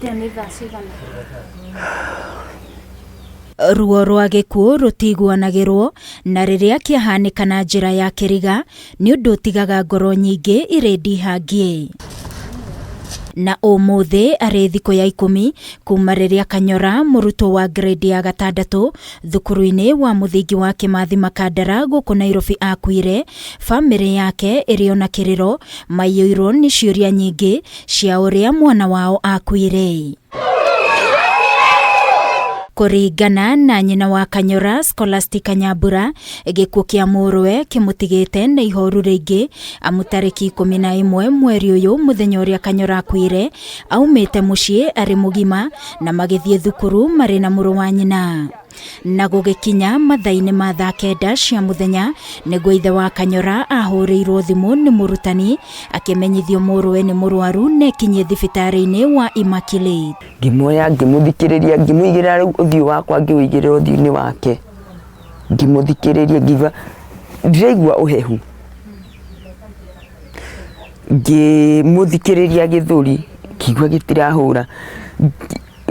Hĩndĩ ĩyo nĩ thaa cigana? Ruo rwa gĩkuũ rũtiguanagĩrwo, na rĩrĩa kĩahanĩka na njĩra ya kĩriga nĩ ũndũ ũtigaga ngoro nyingĩ irĩ ndihangie. Na ũmũthĩ arĩ thikũ ya 10 kuma rĩrĩa Kanyora, mũrutwo wa grade ya 6 thukuru-inĩ wa mũthingi wa Kĩmathi Makandara gũkũ Nairobi akuire, bamĩrĩ yake ĩrĩ ona kĩrĩro maiyũirwo nĩ ciũria nyingĩ cia ũrĩa mwana wao akuire. Kũringana na nyina wa Kanyora, Scholastica Nyambura, gĩkuũ kĩa mũrũwe kĩmũtigĩte na ihoru rĩingĩ, amu tarĩki 11 mweri ũyũ, mũthenya ũrĩa Kanyora akuire, aumĩte mũciĩ arĩ mũgima na magĩthiĩ thukuru marĩ na mũrũ wa nyina. Na gũgĩkinya mathaa-inĩ ma thaa 9 cia mũthenya nĩguo ithe wa Kanyora ahũrĩirwo thimũ nĩ mũrutani akĩmenyithio mũrũwe nĩ mũrwaru na ekinyie thibitarĩ-inĩ wa Immaculate. Ngĩmuoya, ngĩmũthikĩrĩria, ngĩmũigĩrĩra rĩu ũthiũ wakwa, ngĩũigĩrĩra ũthiũ-inĩ wake, ngĩmũthikĩrĩria, ngĩigua ndiraigua ũhehu, ngĩmũthikĩrĩria gĩthũri, ngĩigua gĩtirahũra,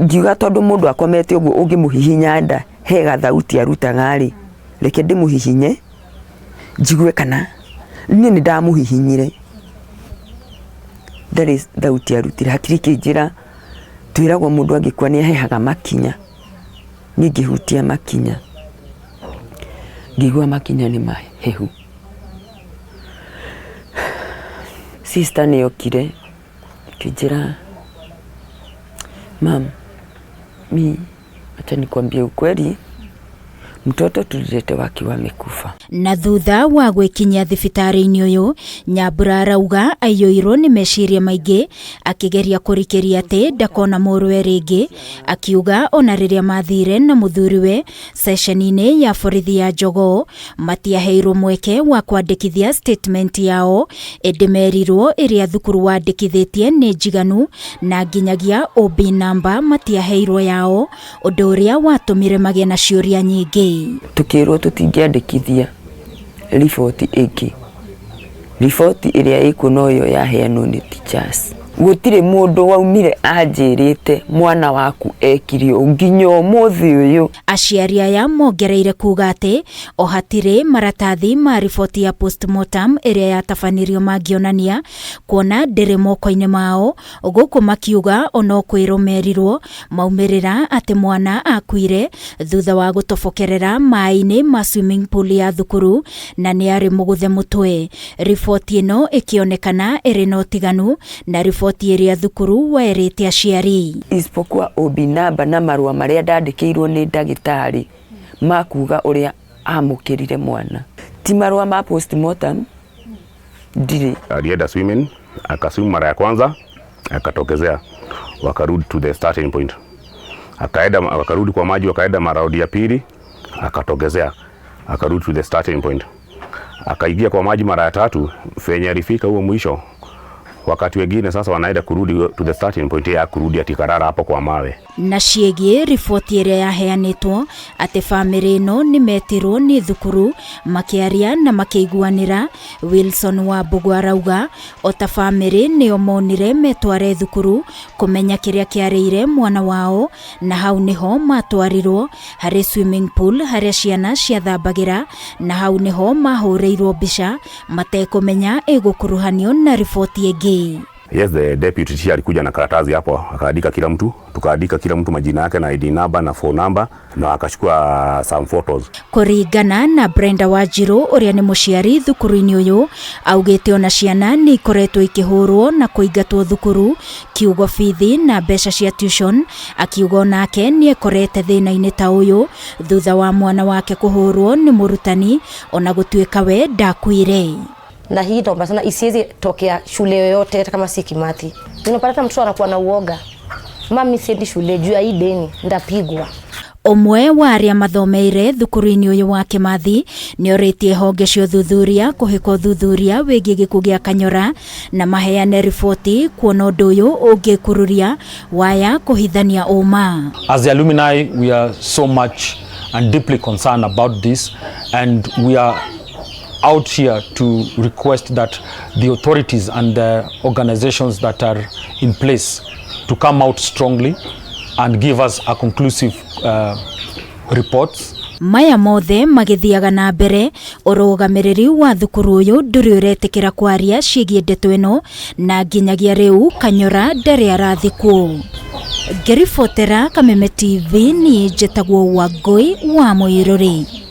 ngiuga tondũ mũndũ akomete ũguo ũngĩmũhihinya nda he gathauti arutaga rĩ, reke ndĩmũhihinye njigue kana niĩ nĩ ndamũhihinyire, ndarĩ thauti arutire. Hakiri ikĩnjĩra twĩragwo mũndũ angĩkua nĩ ahehaga makinya, niĩ ngĩhutia makinya, ngĩigua makinya nĩ mahehu. Sister nĩ okire akĩnjĩra, "Mum, mi acha nikwambie ukweli, mtoto tuliletewa akiwa amekufa." Na thutha wa gwĩkinyia thibitarĩ-inĩ ũyũ, Nyambura arauga aiyũirwo nĩ meciria maingĩ akĩgeria kũrikĩria atĩ ndakona mũrũwe rĩngĩ, akiuga ona rĩrĩa mathire na mũthuriwe ceceni-inĩ ya borithi ya Jogoo matiaheirwo mweke wa kwandĩkithia statement yao, ĩndĩ merirwo ĩrĩa thukuru wandĩkithĩtie nĩ njiganu na nginyagia OB namba matiaheirwo yao, ũndũ ũrĩa watũmire magĩe na ciũria nyingĩ. Tukĩrwo tũtingĩandĩkithia riboti ĩngĩ, riboti ĩrĩa ĩkuo no ĩyo yaheanwo nĩ teachers. Gũtirĩ mũndũ waumire anjĩrĩte mwana waku ekire ũũ nginya ũmũthĩ ũyũ. Aciari aya mongereire kuga atĩ o hatirĩ maratathi ma riboti ya postmortem ĩrĩa yatabanirio mangĩonania kuona ndĩrĩ moko-inĩ mao, gũkũ makiuga ono kwĩrwo merirwo maumĩrĩra atĩ mwana akuire thutha wa gũtobokerera maĩ-inĩ ma swimming pool ya thukuru na nĩ arĩ mũgũthe mũtwe. Riboti ĩno ĩkĩonekana ĩrĩ na ũtiganu na riboti ĩrĩa thukuru werĩte aciari. Isipokuwa OB namba na marũa marĩa ndandĩkĩirwo nĩ ndagĩtarĩ ma kuga ũrĩa amũkĩrire mwana, ti marũa ma postmortem ndirĩ. Alienda swimming, akaswim mara ya kwanza, akatokezea, wakarudi to the starting point. Akaenda, wakarudi kwa maji, wakaenda maraundi ya pili, akatokezea, akarudi to the starting point. Akaingia kwa maji mara ya tatu, venye alifika huo mwisho, wakati wengine sasa wanaenda kurudi to the starting point, ya kurudi atikarara hapo kwa mawe. Na ciĩgiĩ riboti ĩrĩa yaheanĩtwo atĩ bamĩrĩ ĩno nĩ metirwo nĩ thukuru makĩaria na makĩiguanĩra, Wilson Wambugu arauga o ta bamĩrĩ nĩo monire metware thukuru kũmenya kĩrĩa kĩarĩire mwana wao, na hau nĩho matwarirwo harĩ swimming pool harĩa ciana ciathambagĩra, na hau nĩho mahũrĩirwo mbica matekũmenya ĩgũkuruhanio na riboti ĩngĩ. Yes, the deputy teacher alikuja na karatasi hapo, akaandika kila mtu, tukaandika kila mtu majina yake na ID number na phone number, na akachukua some photos. Kũringana na Brenda Wanjiru ũrĩa nĩ mũciari thukuru-inĩ ũyũ, augĩte ona ciana nĩ ikoretwo ikĩhũrwo na kũingatwo thukuru kiugo bithi na mbeca cia tuition, akiuga onake nĩ ekorete thĩna-inĩ ta ũyũ thutha wa mwana wake kũhũrwo nĩ mũrutani ona gũtuĩka we ndakuire. Na hii naomba sana isiwezi tokea shule yoyote, hata kama si Kimathi. Unapata hata mtoto anakuwa na uoga, mami siendi shule juu ya hii deni ndapigwa. Ũmwe wa arĩa mathomeire thukuru-inĩ ũyũ wa Kimathi nĩ orĩtie honge cia ũthuthuria kũhĩka ũthuthuria wĩgiĩ gĩkuũ gĩa Kanyora na maheane riboti kuona ũndũ ũyũ ũngĩkururia waya kũhithania ũma. As the alumni, we are so much and deeply concerned about this, and we are out here to request that the authorities and the organizations that are in place to come out strongly and give us a conclusive report. Maya mothe magĩthiaga na mbere, ũrũgamĩrĩri wa thukuru ũyũ ndũrĩ ũretĩkĩra kwaria ciĩgiĩ ndeto ĩno, na nginyagia rĩu Kanyora ndarĩ arathikwo. Ngĩribotera Kameme TV, niĩ njĩtagwo Wangũi wa Mũirũrĩ.